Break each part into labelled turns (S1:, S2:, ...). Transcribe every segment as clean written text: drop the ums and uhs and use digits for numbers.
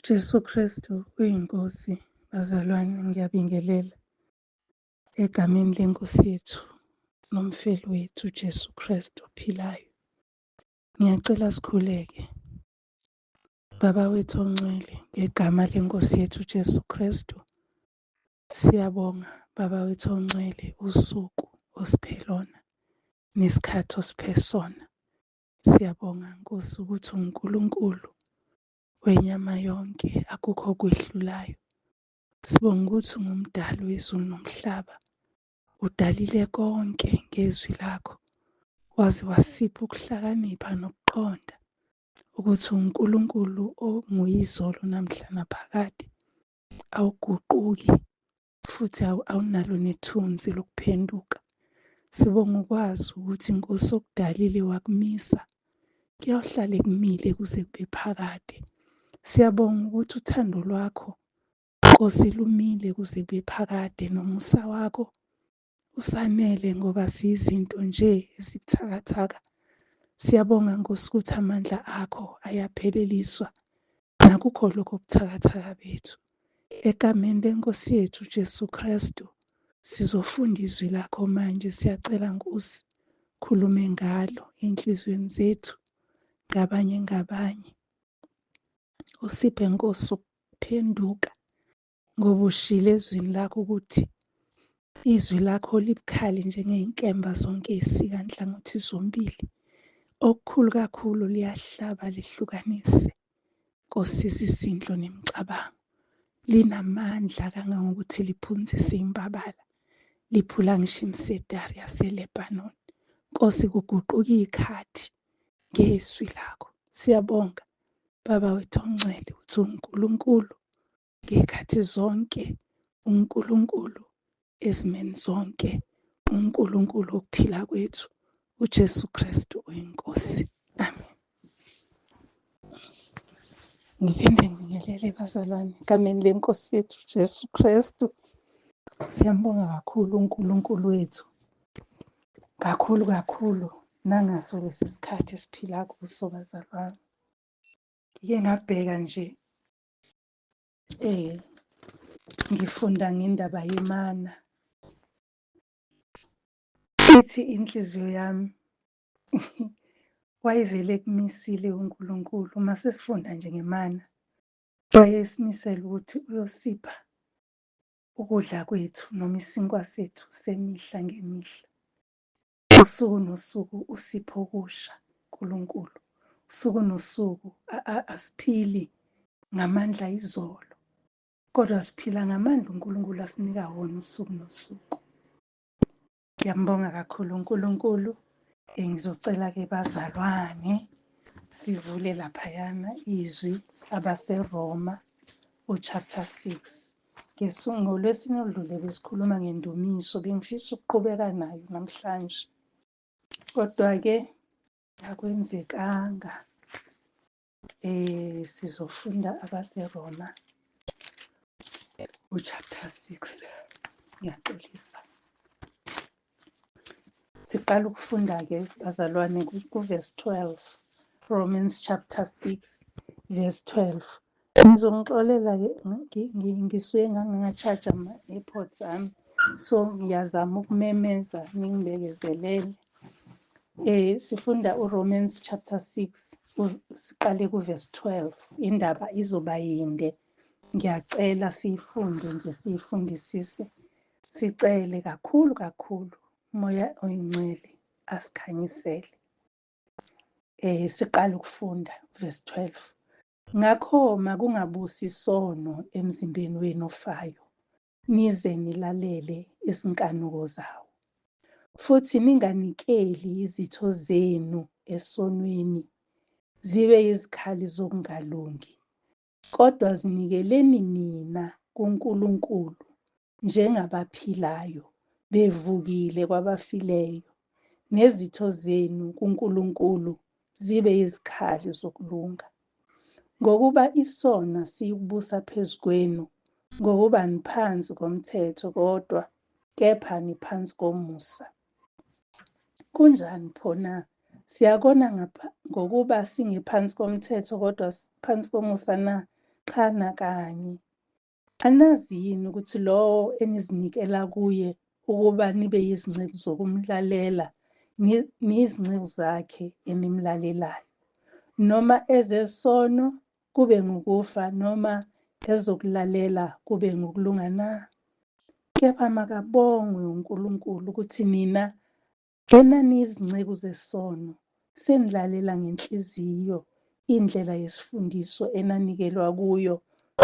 S1: Jesu Kristu uyiNkosi, bazalwane, ngiyabingelela egameni leNkosi yethu nomfeli wethu Jesu Kristu ophilayo. Ngiyacela sikhuleke. Baba wethu ongcwele, ngegama leNkosi yethu Jesu Kristu, siyabonga Baba wethu ongcwele usuku osiphe lona nesikhathi osiphe sona. Siyabonga Nkosi ukuthi uNkulunkulu wenyama yonke, akukho okwehlulayo. Sibonga ukuthi ungumdali wezulu nomhlaba, udalile konke ngezwi lakho, waze wasipha ukuhlakanipha nokuqonda ukuthi uNkulunkulu onguyizolo namhla naphakade, awuguquki futhi awunalo nethunzi lokuphenduka. Sibonga ukwazi ukuthi Nkosi okudalile wakumisa, kuyohlale kumile kuze kube phakade. Siyabonga ukuthi uthando lwakho Nkosi lumile kuze kube phakade, nomusa wakho usanele ngoba siyizinto nje ezibuthakathaka. Siyabonga Nkosi ukuthi amandla akho ayapheleliswa nakukho lokho buthakathaka bethu. Egameni leNkosi yethu Jesu Kristu sizofunda izwi lakho manje. Siyacela Nkosi, khulume ngalo enhliziyweni zethu ngabanye ngabanye. Usiphe Nkosi ukuphenduka, ngoba ushilo ezwini lakho ukuthi izwi lakho libukhali njengey'nkemba zonke ey'sika nhlangothi zombili. Okukhulu kakhulu liyahlaba lihlukanise Nkosi izizindlo nemicabango. Linamandla kangangokuthi liphunzise imbabala, liphula ngisho imisedari yaseLebanon. Nkosi, kuguquka iy'khathi ngezwi lakho. Siyabonga Baba wethu ongcwele ukuthi uNkulunkulu ngey'khathi zonke, uNkulunkulu ezimeni zonke, uNkulunkulu wokuphila kwethu, uJesu Kristu uyiNkosi. Amen. Ngiphinde ngibingelele bazalwane egameni leNkosi yethu Jesu Kristu. Siyambonga kakhulu uNkulunkulu wethu, kakhulu kakhulu nangaso lesi sikhathi esiphila kuso bazalwane. Ngike ngabheka nje ngifunda ngendaba yemana. Ithi inhliziyo yami wayevele ekumisile uNkulunkulu uma sesifunda nje ngemana, wayesimisela ukuthi uyosipha ukudla kwethu noma isinkwa sethu semihla ngemihla. Usuku nosuku usipha okusha uNkulunkulu. Usuku nosuku asiphili ngamandla izolo, kodwa siphila ngamandla uNkulunkulu asinika wona usuku nosuku. Ngiyambonga kakhulu uNkulunkulu. Ngizocela-ke bazalwane sivule laphayana izwi abaseRoma u-chapter 6. NgoLwesine oludlule besikhuluma ngendumiso, bengifisa ukuqhubeka nayo namhlanje, kodwa-ke akwenzekanga. Sizofunda abaseRoma u-chapter 6. Ngiyaxolisa. Siqala ukufunda-ke bazalwane ku-verse 12, Romans chapter 6 verse 12. Nizongixolela-ke, ngisuke nganginga-charge ama-AirPods ami, so ngiyazama ukumemeza ningibekezelele. Sifunda uRomans chapter 6 siqale ku-verse 12. Indaba izoba yinde, ngiyacela siyifunde nje, siyifundisise, sicele kakhulu kakhulu uMoya oyiNgcwele asikhanyisele. Siqale ukufunda verse 12. Ngakho makungabusi isono emzimbeni wenu ofayo, nize nilalele izinkanuko zawo. Futhi ninganikeli izitho zenu esonweni zibe yizikhali zokungalungi, kodwa zinikeleni nina kuNkulunkulu njengabaphilayo bevukile kwabafileyo, nezitho zenu kuNkulunkulu zibe yizikhali zokulunga. Ngokuba isono siyikubusa phezu kwenu, ngokuba niphansi komthetho, kodwa kepha niphansi komusa. Kunjani pho na? Siyakona ngokuba singephansi komthetho kodwa phansi komusa na? Qha nakanye. Anazi yini ukuthi lowo enizinikela kuye ukuba nibe yizinceku zokumlalela, niyizinceku zakhe enimlalelayo, noma ezesono kube ngukufa, noma ezokulalela kube ngukulunga na? Kepha makabongwe uNkulunkulu ukuthi nina enaniyizinceku zesono senilalela ngenhliziyo indlela yesifundiso enanikelwa kuyo,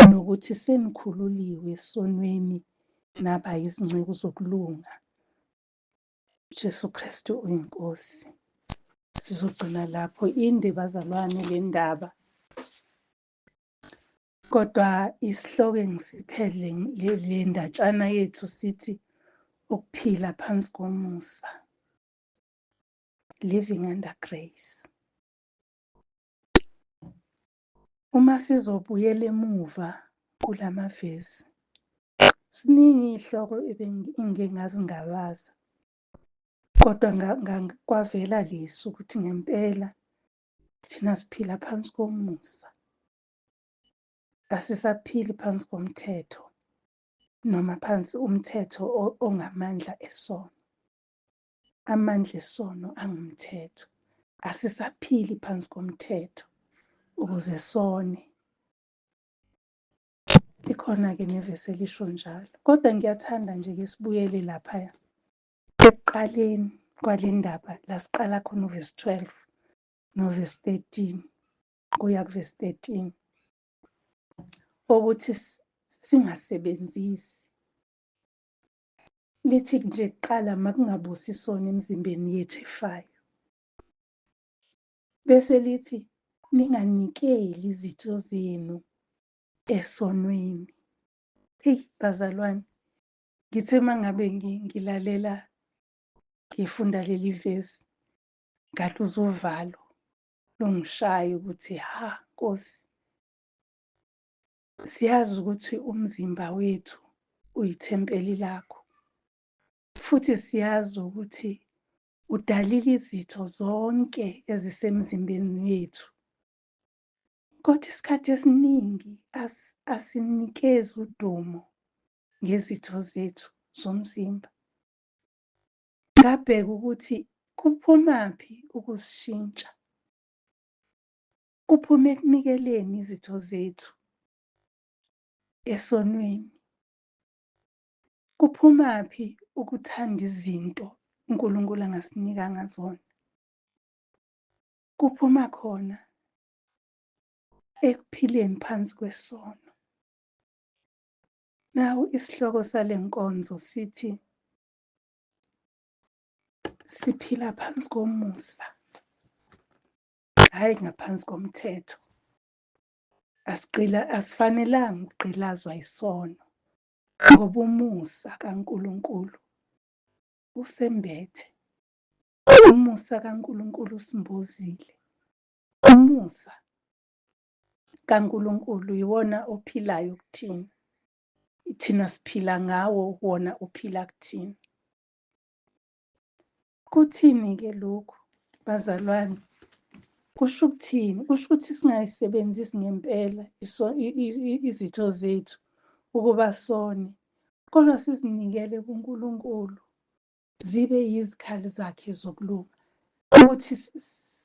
S1: nokuthi senikhululiwe esonweni naba yizinceku zokulunga. Jesu Kristu uyiNkosi. Sizogcina lapho. Inde bazalwane le ndaba, kodwa isihloko engisiphe le ndatshana yethu sithi ukuphila phansi komusa, living under grace. Uma sizobuyela emuva kulamavesi, siningi iy'hloko engike ngazingabaza, kodwa kwavela lesi ukuthi ngempela thina siphila phansi komusa, asisaphili phansi komthetho noma phansi umthetho ongamandla esono. Amandla esono angumthetho. Asisaphili phansi komthetho ukuze sone. Likhona-ke nevesi elisho njalo. Kodwa ngiyathanda nje ke sibuyele laphaya ekuqaleni kwale ndaba la siqala khona uvesi 12 novesi 13 kuya kuvesi 13, ukuthi singasebenzisi. Lithi nje kuqala makungabusi isono emizimbeni yethu efayo. Bese lithi ninganikeli izitho zenu esonweni. Hey bazalwane, ngithe mangabe ngilalela ngifunda leli vesi, ngaluza uvalo lungishaya ukuthi ha Nkosi, siyazi ukuthi umzimba wethu uyithempeli lakho, futhi siyazi ukuthi udalile izitho zonke ezisemzimbeni wethu, kodwa isikhathi esiningi asinikezi udumo ngezitho zethu zomzimba. Ngabheka ukuthi kuphumaphi ukusishintsha, kuphuma ekunikeleni izitho zethu esonweni, kuphumaphi ukuthanda izinto uNkulunkulu angasinikanga zona, kuphuma khona ekuphileni phansi kwesono. Nawu isihloko sale nkonzo sithi siphila phansi komusa, hhayi ngaphansi komthetho. Asifanelanga ukugqilazwa isono, ngoba umusa kaNkulunkulu usembethe. Umusa kaNkulunkulu usimbozile. Umusa kaNkulunkulu yiwona ophilayo kuthina. Thina siphila ngawo, wona uphila kuthina. Kuthini-ke lokhu bazalwane? Kusho ukuthini? Kusho ukuthi singayisebenzisi ngempela izitho zethu ukuba sone, kodwa sizinikele kuNkulunkulu zibe yizikhali zakhe zokulunga, ukuthi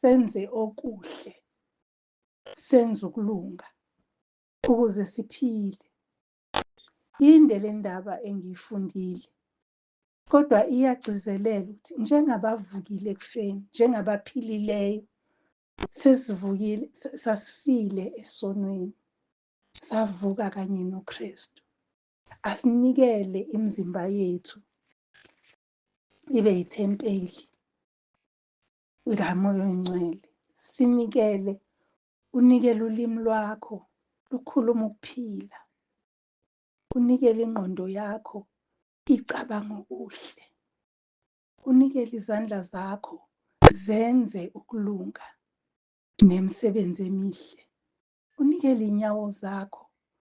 S1: senze okuhle, senze ukulunga ukuze siphile. Inde le ndaba engiyifundile, kodwa iyagcizelela ukuthi njengabavukile ekufeni, njengabaphilileyo, sesivukile, sasifile esonweni, savuka kanye noKristu. Asinikele imizimba yethu ibe yithempeli likaMoya oNgcwele. Sinikele, unikele ulimi lwakho lukhuluma ukuphila, unikele ingqondo yakho icabanga okuhle, unikele izandla zakho zenze ukulunga nemisebenzi emihle, unikele inyawo zakho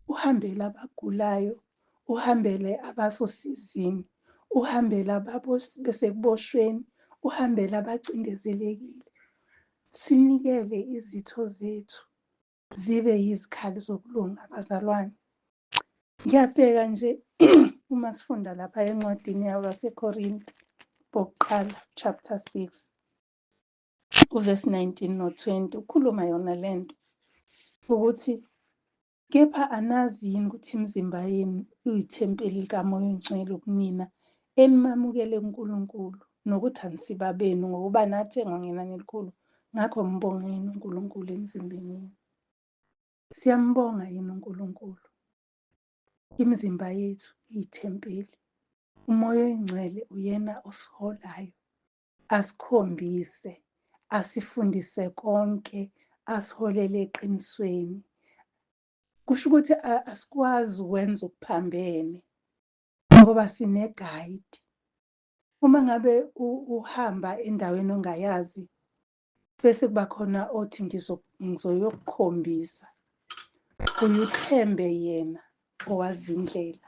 S1: uhambele abagulayo, uhambele abasosizini, uhambele abasekuboshweni, uhambele abacindezelekile. Sinikele izitho zethu Zibe yizikhali zokulunga bazalwane. Ngiyabheka nje uma sifunda lapha encwadini yabaseKorinte bokuqala chapter 6 uvesi 19 no-20 ukhuluma yona lento ukuthi kepha anazi yini ukuthi imizimba yenu iyithempeli likaMoya oNgcwele okunina enimamukele kuNkulunkulu nokuthi anisibabenu ngokuba nathengwa ngenani elikhulu ngakho mbongeni uNkulunkulu emzimbeni yenu. Siyambonga yini uNkulunkulu? Imizimba yethu iyithempeli. UMoya oyiNgcwele uyena osiholayo, asikhombise, asifundise konke, asiholele eqinisweni. Kusho ukuthi asikwazi ukwenza okuphambene ngoba sine-guide. Uma ngabe uhamba endaweni ongayazi bese kuba khona othi ngizoyokukhombisa, uye uthembe yena owazi indlela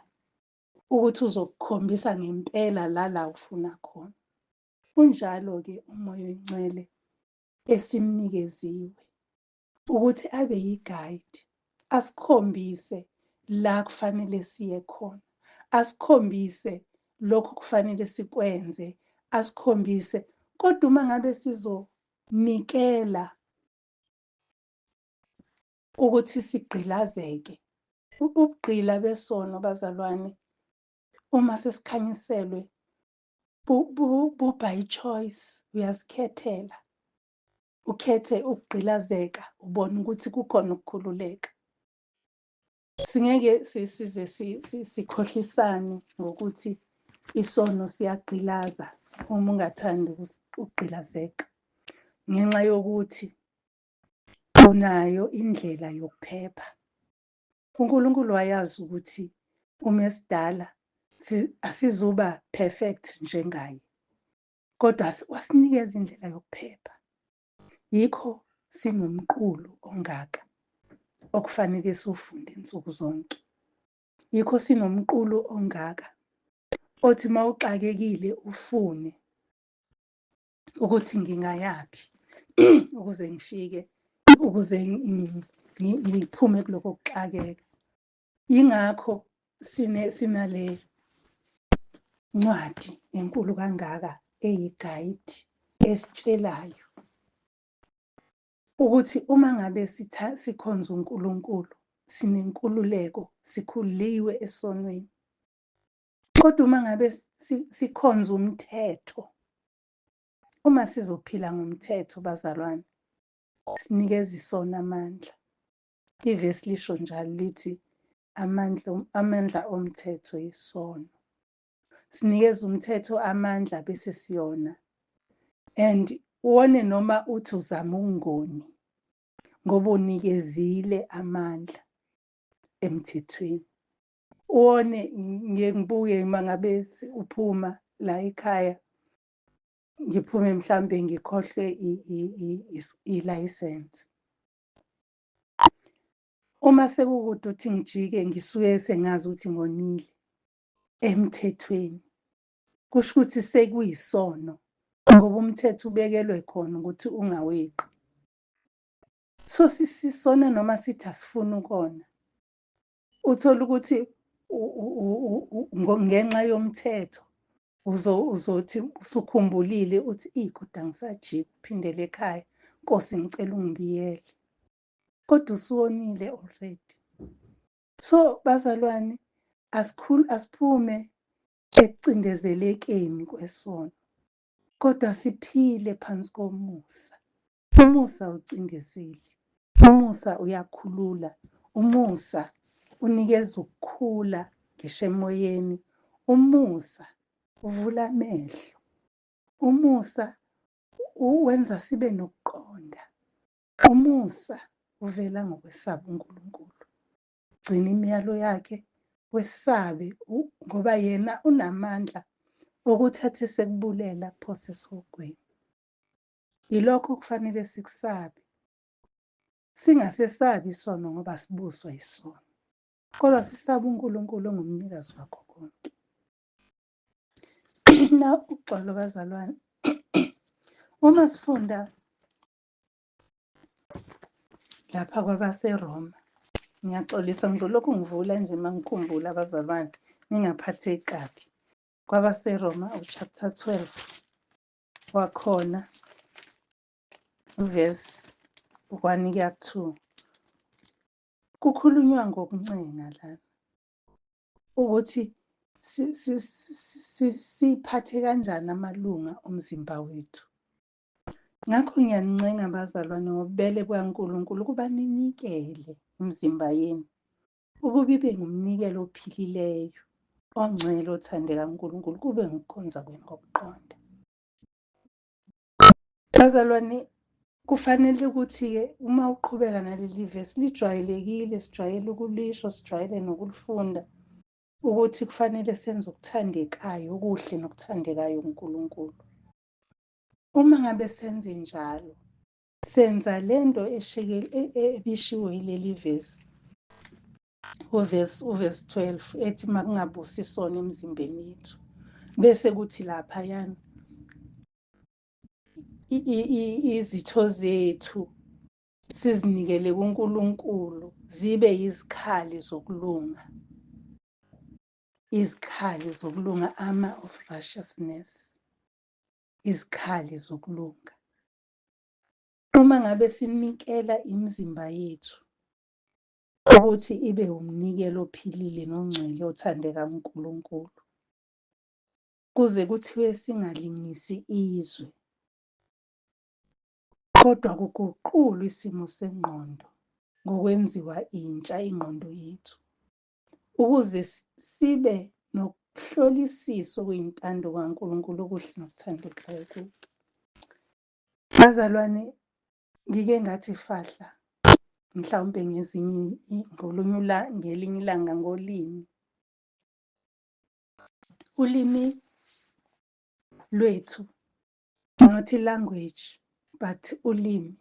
S1: ukuthi uzokukhombisa ngempela la la ufuna khona. Unjalo-ke uMoya oyiNgcwele esimnikeziwe ukuthi abe yi-guide, asikhombise la kufanele siye khona, asikhombise lokhu kufanele sikwenze, asikhombise. Kodwa uma ngabe sizonikela ukuthi sigqilazeke, ubugqila besono bazalwane, uma sesikhanyiselwe bu-by choice, uyazikhethela. Ukhethe ukugqilazeka, ubone ukuthi kukhona ukukhululeka. Singeke size sikhohlisane ngokuthi isono siyagqilaza uma ungathandi ukugqilazeka, ngenxa yokuthi unayo indlela yokuphepha. UNkulunkulu wayazi ukuthi uma esidala asizuba perfect njengaye, kodwa wasinikeza indlela yokuphepha. Yikho sinomqulu ongaka okufanele siwufunde nsuku zonke. Yikho sinomqulu ongaka othi uma uxakekile ufune ukuthi ngingayaphi ukuze ngifike, ukuze ngiphume kuloko kuxakeka. Yingakho sinale ncwadi enkulu kangaka eyigayidi esitshelayo ukuthi uma ngabe sikhonza uNkulunkulu sinenkululeko, sikhululiwe esonweni. Kodwa uma ngabe sikhonza umthetho, uma sizophila ngomthetho bazalwane, sinikeza isono amandla. Ivesi lisho njalo lithi amandla omthetho yisono. Sinikeza umthetho amandla bese siyona. And wone noma uthi uzama ukungoni ngoba unikezile amandla emthethweni. Wone ngiye ngibuke uma ngabe uphuma la ekhaya, ngiphume mhlambe ngikhohlwe ilayisensi. Uma sekukude uthi ngijike ngisuke sengazi ukuthi ngonile emthethweni, kusho ukuthi sekuyisono ngoba umthetho ubekelwe khona ukuthi ungaweqi. So sisona noma sithi asifuni ukona, uthola ukuthi ngenxa yomthetho uzothi usukhumbulile uthi eyi kodwa angisajiki uphindele ekhaya, Nkosi ngicela ungibiyele, kodwa usuwonile already. So bazalwane, asiphume ekucindezelekeni kwesono, kodwa siphile phansi komusa. Umusa ucindezeli, umusa uyakhulula, umusa unikeza ukukhula ngisho emoyeni, umusa uvula amehlo, umusa wenza sibe nokuqonda, umusa uvela ngokwesaba uNkulunkulu. Gcina imiyalo yakhe, wesabe ngoba yena unamandla okuthi athi sekubulela phose esihogweni. Yilokho okufanele sikusabe. Singasesabi isono ngoba sibuswa isono, kodwa sisabe uNkulunkulu ongumnikazi wakho konke. Na uxolo bazalwane, uma sifunda Lapha kwabaseRoma. Ngiyaxolisa ngizolokhu ngivula nje uma ngikhumbula abazalwane, ningaphatheki kabi. KwabaseRoma uchapter 12 wakhona verse 1 kuya 2. Kukhulunywa ngokuncenga lana ukuthi siphathe kanjani amalunga omzimba wethu. Ngakho ngiyanincenga bazalwane ngobubele bukaNkulunkulu ukuba ninikele imizimba yenu ukuba ibe ngumnikelo ophilileyo, ongcwele, othandeka kuNkulunkulu, kube ngukukhonza kwenu kokuqonda. Bazalwane, kufanele ukuthi-ke uma uqhubeka naleli vesi lijwayelekile, sijwayele ukulisho, sijwayele nokulifunda ukuthi kufanele senze okuthandekayo, okuhle nokuthandekayo kuNkulunkulu. Uma ngabe senze njalo, senza lento ebishiwo yileli vesi, uvesi 12 ethi makungabusi isono emzimbeni yethu, bese kuthi laphayana izitho zethu sizinikele kuNkulunkulu zibe yizikhali zokulunga, izikhali zokulunga, armor of righteousness, izikhali zokulunga. Uma ngabe sinikela imizimba yethu ukuthi ibe umnikelo ophilile nongcwele othandeka kuNkulunkulu, kuze kuthiwe singalingisi izwe, kodwa kuguqulwe isimo sengqondo ngokwenziwa intsha ingqondo yethu, ukuze sibe nokuhlolisisa okuyintando kaNkulunkulu okuhle nokuthandekayo kuye. Bazalwane, ngike ngathi fahla mhlawumpe ngezinye ngolunye ngelinye ilanga ngolimi. Ulimi lwethu, not language but ulimi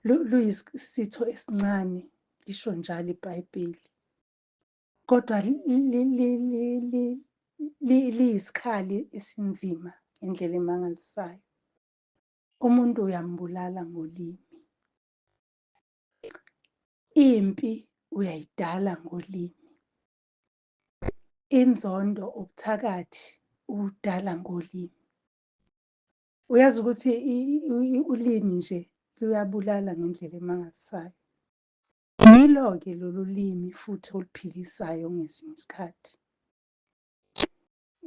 S1: luyisitho esincane, lisho njalo iBhayibheli, kodwa liyisikhali esinzima ngendlela emangalisayo. Umuntu uyambulala ngolimi, impi uyayidala ngolimi, inzondo, ubuthakathi ubudala ngolimi. Uyazi ukuthi ulimi nje luyabulala ngendlela emangalisayo. Yilo-ke lolu limi futhi oluphilisayo ngesinye isikhathi.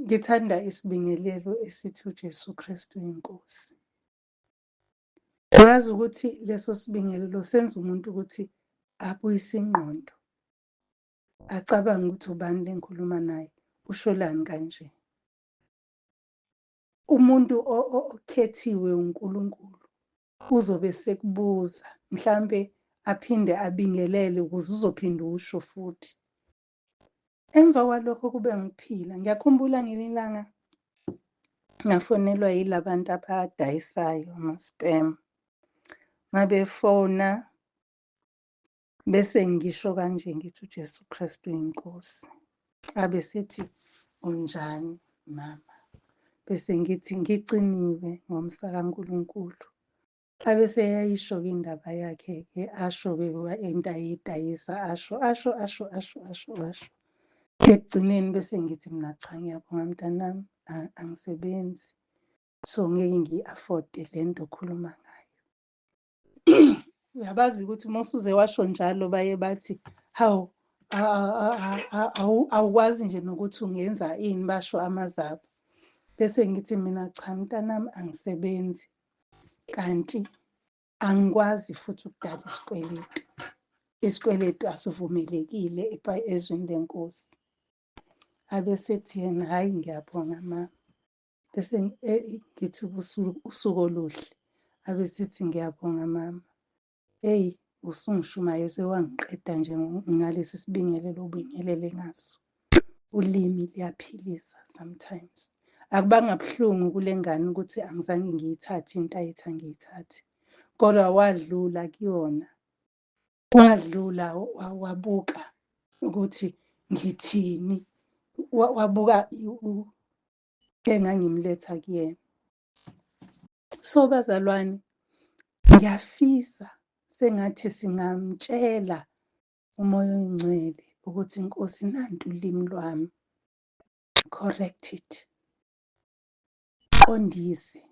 S1: Ngithanda isibingelelo esithi uJesu Kristu inkosi. Uyazi ukuthi leso sibingelelo senza umuntu ukuthi abuyise ingqondo, acabange ukuthi ubani lengikhuluma naye, usholani kanje. Umuntu okhethiwe uNkulunkulu uzobe sekubuza, mhlambe aphinde abingelele ukuze uzophinde usho futhi. Emva kwalokho kube ngiphila. Ngiyakhumbula ngelinye ilanga ngafonelwa yilabantu abadayisayo ama-spam. Ngabefona bese ngisho kanje ngithi uJesu Kristu inkosi. Abe sethi unjani mama? Bese ngithi ngiciniwe ngomsa kaNkulunkulu. Abe seyayisho-ke indaba yakhe-ke, asho-ke into ayidayisa, asho asho asho asho asho asho. Ekugcineni bese ngithi mina cha, ngiyabonga mntanami, angisebenzi, so ngeke ngiyi-afford-e le nto okhuluma ngayo. Uyabazi ukuthi uma usuze washo njalo baye bathi hawu, awukwazi nje nokuthi ungenza ini, basho amazabo. Bese ngithi mina cha mntanami, angisebenzi, kanti angikwazi futhi ukudala isikweletu. Isikweletu asivumelekile ezweni lenkosi. Abe sethi yena hhayi ngiyabonga mama. Bese ngithi usuku oluhle. Abe sethi ngiyabonga mama. Eyi usungishumayeze wangiqeda nje ngalesi sibingelelo obingelele ngaso. Ulimi liyaphilisa sometimes. Akubanga buhlungu kule ngane ukuthi angizange ngiyithathe into ayethi angiyithathe, kodwa wadlula kuyona, wadlula wabuka ukuthi ngithini, wabuka engangimletha kuyena. So bazalwane, ngiyafisa Sengathi singamtshela uMoya oNgcwele ukuthi Nkosi nantu ulimi lwami, correct it, qondise.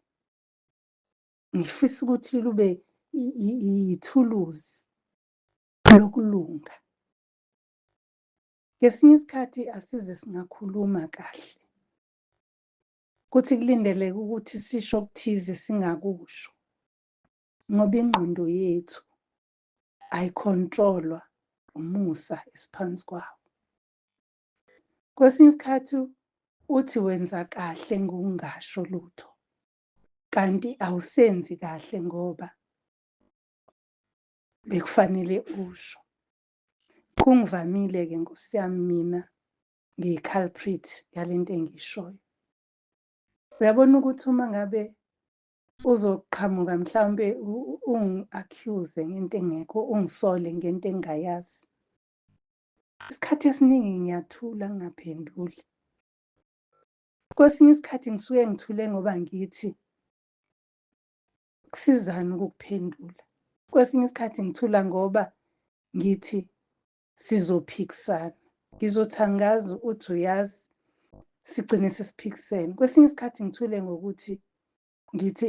S1: Ngifisa ukuthi lube ithuluzi lokulunga. Ngesinye isikhathi asize singakhuluma kahle, kuthi kulindeleke ukuthi sisho okuthize singakusho ngoba ingqondo yethu ayikhontrolwa umusa esiphansi kwawo. Kwesinye isikhathi uthi wenza kahle ngokungasho lutho, kanti awusenzi kahle ngoba bekufanele usho. Kungivamile-ke Nkosi yami mina ngiyi-culprit yale nto engiyishoyo. Uyabona ukuthi uma ngabe uzoqhamuka mhlawumbe ungi-accuse ngento engekho, ungisole ngento engingayazi. Isikhathi esiningi ngiyathula ngingaphenduli. Kwesinye isikhathi ngisuke ngithule ngoba ngithi kusizani ukukuphendula. Kwesinye isikhathi ngithula ngoba ngithi sizophikisana. Ngizothi angazi uthi uyazi, sigcine sesiphikisene. Kwesinye isikhathi ngithule ngokuthi ngithi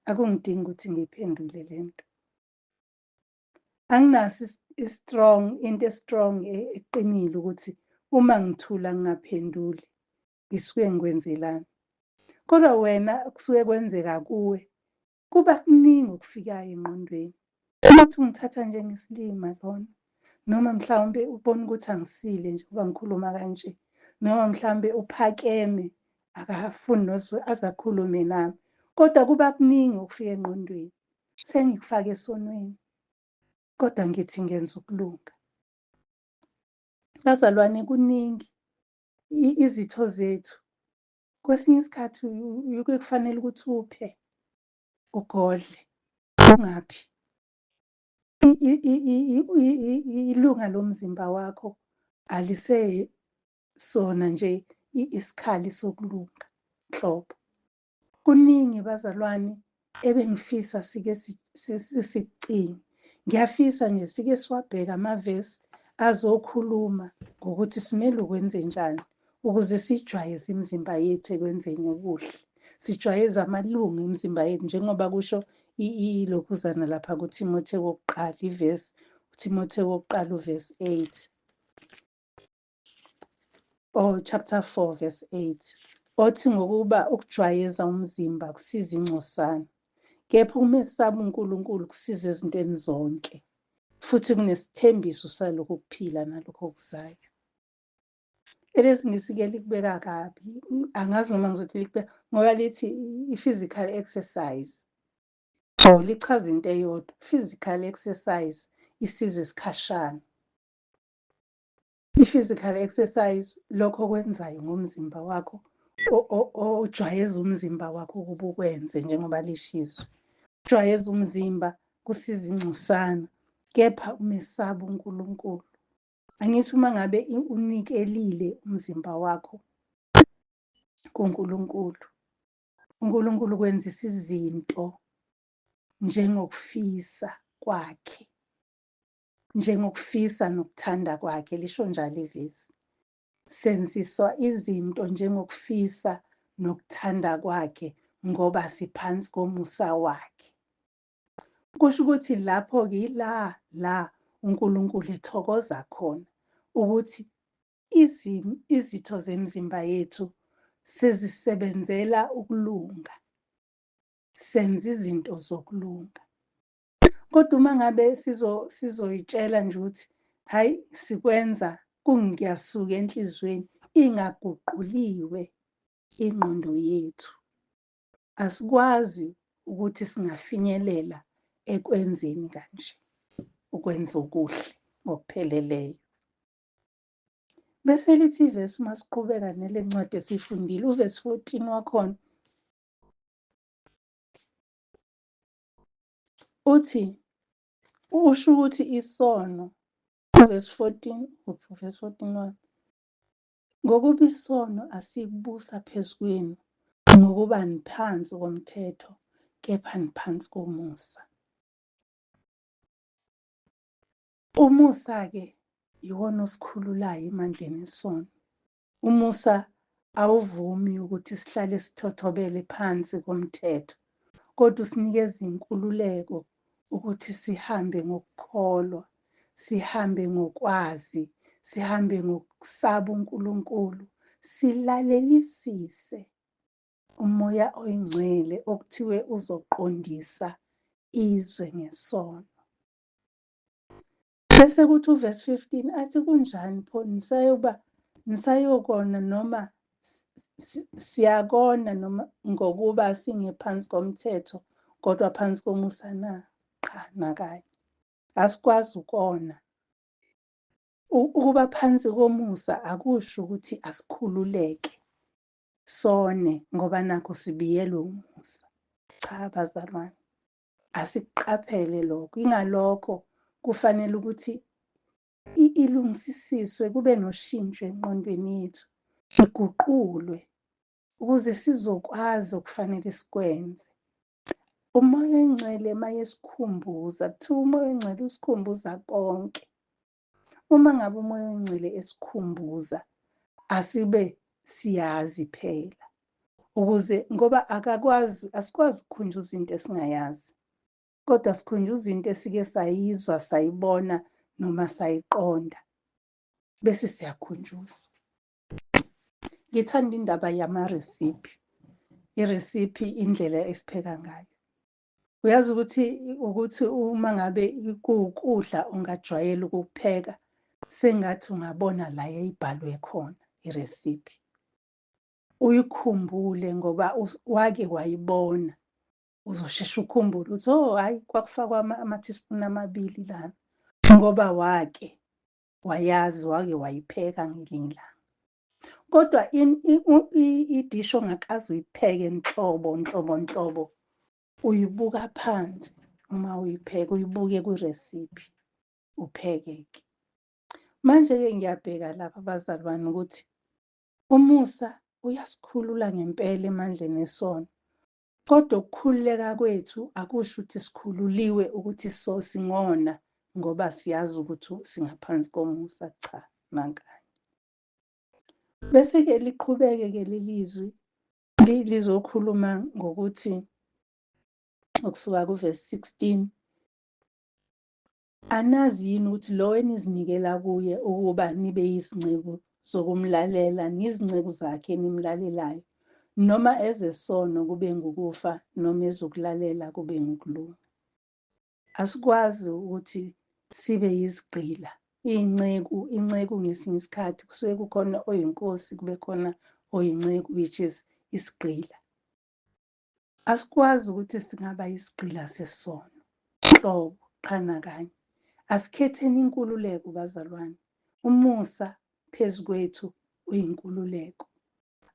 S1: akungidingi ukuthi ngiyiphendule le nto. Anginaso i-strong, into e-strong eqinile ukuthi uma ngithula ngingaphenduli ngisuke ngikwenzelani. Kodwa wena kusuke kwenzeka kuwe, kuba kuningi okufikayo engqondweni. Uthi ungithatha njengesilima lona, noma mhlawumbe ubona ukuthi angisile nje ngoba ngikhuluma kanje, noma mhlawumbe uphakeme akafuni noze aze akhulume nami. Kodwa kuba kuningi okufika engqondweni, sengikufake esonweni, kodwa ngithi ngenza ukulunga. Bazalwane, kuningi izitho zethu kwesinye isikhathi uke kufanele ukuthi uphe ugodle ungaphi ilunga lomzimba wakho alisesona nje isikhali sokulunga nhlobo. Kuningi bazalwane ebengifisa sike sikucinge. Ngiyafisa nje sike siwabheke amavesi azokhuluma ngokuthi simele ukwenze njani ukuze sijwayeze imizimba yethu ekwenzeni okuhle. Sijwayeze amalungu emizimba yethu njengoba kusho ilokhuzana lapha kuThimothi wokuqala ivesi, uThimothi wokuqala uvesi 8. Oh, chapter 4 verse 8. Othi ngokuba ukujwayeza umzimba kusiza ingcosana, kepha ukumesaba uNkulunkulu kusiza ezintweni zonke, futhi kunesithembiso salokhu kuphila nalokho okuzayo. ElesiNgisi-ke likubeka kabi, angazi noma ngizothi likubeka ngoba lithi i-physical exercise or lichaza into eyodwa, physical exercise isiza isikhashana. I-physical exercise lokho okwenzayo ngomzimba wakho, ojwayeza umzimba wakho ukuba ukwenze njengoba lishiso. Ujwayeza umzimba kusiza ingcosana, kepha umesaba uNkulunkulu. Angithi uma ngabe unikelile umzimba wakho kuNkulunkulu, uNkulunkulu kwenzisa izinto njengokufisa kwakhe, njengokufisa nokuthanda kwakhe, lisho njalo ivesi. Senziswa izinto njengokufisa nokuthanda kwakhe ngoba siphansi komusa wakhe. Kusho ukuthi lapho-ke ila la uNkulunkulu ethokoza khona ukuthi izitho zemizimba yethu sezisebenzela ukulunga, senza izinto zokulunga. Kodwa uma ngabe sizoyitshela nje ukuthi hhayi sikwenza kungiyasuka enhliziyweni ingaguquliwe ingqondo yethu, asikwazi ukuthi singafinyelela ekwenzeni kanje, ukwenza okuhle ngokupheleleyo. Bese lithi ivesi uma siqhubeka nale ncwadi esiyifundile, uvesi 14 wakhona uthi usho ukuthi isono, uvesi 14, uvesi 14 wami, ngokuba isono asikubusa phezu kwenu ngokuba niphansi komthetho kepha niphansi komusa. Umusa-ke iwona osikhululayo emandleni esono. Umusa awuvumi ukuthi sihlale sithothobele phansi komthetho, kodwa usinikeza inkululeko ukuthi sihambe ngokukholwa, sihambe ngokwazi, sihambe ngokusaba uNkulunkulu, silalelisise uMoya oyiNgcwele okuthiwe uzoqondisa izwe ngesono. Bese kuthi uvesi 15 athi kunjani pho nisayoba nisayokona noma siyakona noma ngokuba singephansi komthetho kodwa phansi komusa na? Qha, nakanye. Asikwazi ukona. Ukuba phansi komusa akusho ukuthi asikhululeke sone ngoba nakho sibiyelwe umusa. Cha bazalwane, asikuqaphele lokho. Ingalokho kufanele ukuthi ilungisisiswe kube noshintsho engqondweni yethu, iguqulwe ukuze sizokwazi okufanele sikwenze. Umoya oyingcwele mayesikhumbuza, kuthiwa umoya oyingcwele usikhumbuza konke. Uma ngabe umoya oyingcwele esikhumbuza, asibe siyazi phela ukuze ngoba akakwazi, asikwazi ukukhunjuzwa into esingayazi, kodwa sikhunjuzwa into esike sayizwa, sayibona noma sayiqonda, bese siyakhunjuzwa. Ngithanda indaba yamaresiphi. Iresiphi indlela esipheka ngayo. Uyazi ukuthi ukuthi uma ngabe kuwukudla ongajwayele ukukupheka, sengathi ungabona la yayibhalwe khona iresiphi. Uyikhumbule ngoba wake wayibona. Uzosheshe ukhumbule ukuthi oh hhayi kwakufakwa ama-teaspoon amabili lana ngoba wake wayazi, wake wayipheka ngelinye ilanga. Kodwa idishi ongakaze uyipheke nhlobo nhlobo nhlobo uyibuka phansi uma uyipheka, uyibuke kwiresiphi upheke-ke. Manje-ke ngiyabheka lapha bazalwane ukuthi umusa uyasikhulula ngempela emandleni esono, kodwa ukukhululeka kwethu akusho ukuthi sikhululiwe ukuthi so singona ngoba siyazi ukuthi singaphansi komusa. Cha, nankani. Bese-ke liqhubeke-ke leli zwi lizokhuluma ngokuthi ukusuka kuvesi 16, anazi yini ukuthi lowo enizinikela kuye ukuba nibe yizinceku zokumlalela, niyizinceku zakhe enimlalelayo, noma ezesono kube ngukufa, noma ezokulalela kube ngukulunga. Asikwazi ukuthi sibe yizigqila, iy'nceku, inceku ngesinye isikhathi kusuke kukhona oyinkosi kube khona oyinceku, which is isigqila. Asikwazi ukuthi singaba yisigqila sesono nhlobo, qha nakanye. Asikhetheni inkululeko bazalwane. Umusa phezu kwethu uyinkululeko.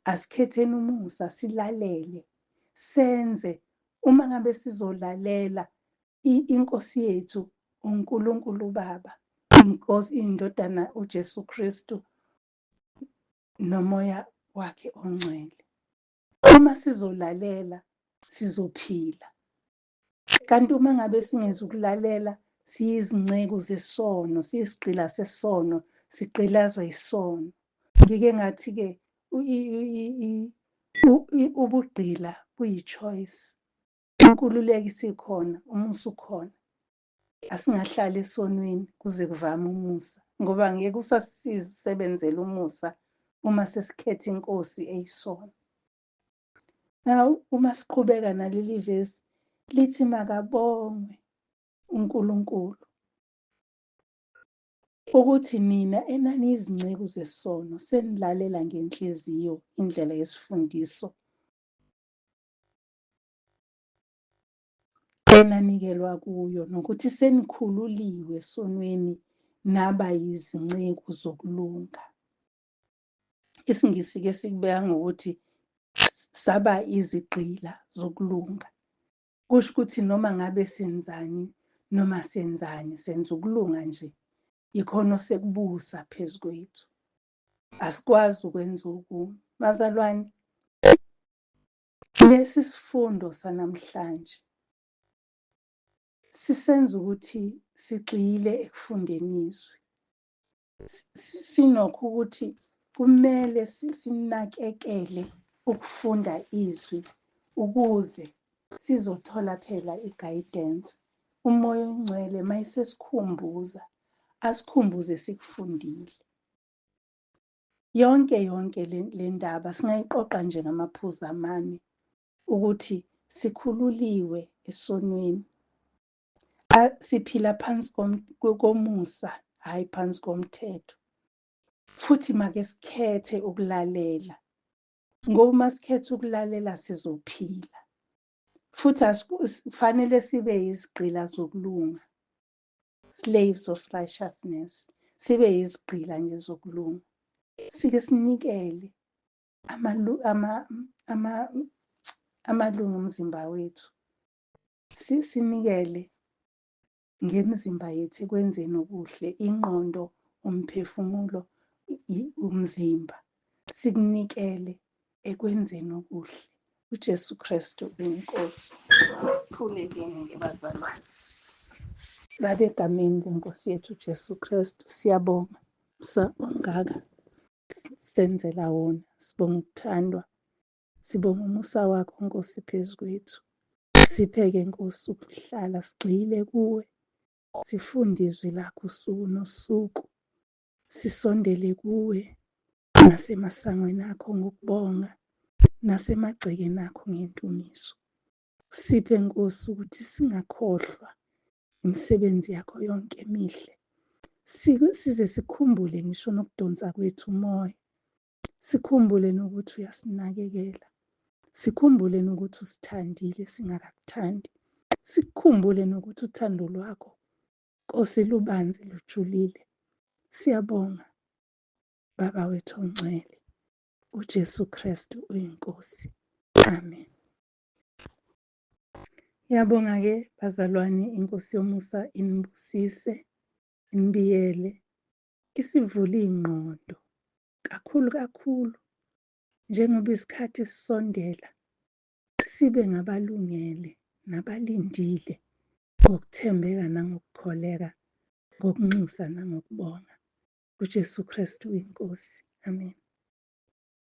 S1: Asikhetheni umusa, silalele, senze. Uma ngabe sizolalela inkosi yethu uNkulunkulu uBaba, inkosi indodana uJesu Kristu nomoya wakhe ongcwele. Uma sizolalela sizophila. Kanti uma ngabe singezukulalela siyizinceku zesono, siyisigqila sesono, sigqilazwa yisono. Ngike ngathi-ke ubugqila buyi-choice. Inkululeko isikhona, umusa ukhona. Asingahlali esonweni kuze kuvame umusa, ngoba ngeke usasisebenzele umusa uma sesikhetha inkosi eyisona. Now uma siqhubeka naleli vesi lithi makabongwe uNkulunkulu ukuthi nina enaniyizinceku zesono senilalela ngenhliziyo indlela yesifundiso enanikelwa kuyo, nokuthi senikhululiwe esonweni naba yizinceku zokulunga. IsiNgisi-ke sikubeka ngokuthi saba izigqila zokulunga. Kusho ukuthi noma ngabe senzani noma senzani, senza ukulunga nje, yikhona osekubusa phezu kwethu. Asikwazi ukwenza okunye. Bazalwane, lesi sifundo sanamhlanje Sisenza ukuthi sigxile ekufundeni izwi. Sinokho ukuthi kumele sinakekele ukufunda izwi ukuze sizothola phela i-guidance. UMoya oNgcwele mayesesikhumbuza, asikhumbuze sikufundile. Yonke yonke le ndaba singayiqoqa nje ngamaphuzu amane ukuthi sikhululiwe esonweni. Siphila phansi komusa, hhayi phansi komthetho. Futhi make sikhethe ukulalela, ngoba uma sikhetha ukulalela sizophila. Futhi kufanele sibe yizigqila zokulunga, slaves of righteousness, sibe yizigqila nje zokulunga. Sike sinikele amalungu omzimba wethu, sinikele ngemizimba yethu ekwenzeni okuhle, ingqondo, umphefumulo, umzimba, sikunikele ekwenzeni okuhle. UJesu Kristu uyiNkosi. Sikhulekeni-ke bazalwane. Baba, egameni leNkosi yethu uJesu Kristu, siyabonga ongaka senzela wona. Sibonga ukuthandwa, sibonga umusa wakho Nkosi phezu kwethu. Siphe-ke Nkosi ukuhlala sigxile kuwe, sifunde izwi lakho usuku nosuku, sisondele kuwe nasemasangweni akho ngokubonga, nasemagcekeni akho ngendumiso. Siphe Nkosi ukuthi singakhohlwa imisebenzi yakho yonke emihle, size sikhumbule ngisho nokudonsa kwethu umoya, sikhumbule nokuthi uyasinakekela, sikhumbule nokuthi usithandile singakakuthandi, sikhumbule nokuthi uthando lwakho Nkosi lubanzi lujulile. Siyabonga Baba wethu ongcwele, uJesu Kristu uyiNkosi. Amen. Ngiyabonga-ke bazalwane, iNkosi yomusa inibusise, inibiyele, isivule iy'ngqondo kakhulu kakhulu njengoba isikhathi sisondela, sibe ngabalungele nabalindile ngokuthembeka nangokukholeka, ngokunxusa nangokubonga. UJesu Kristu uyiNkosi. Amen.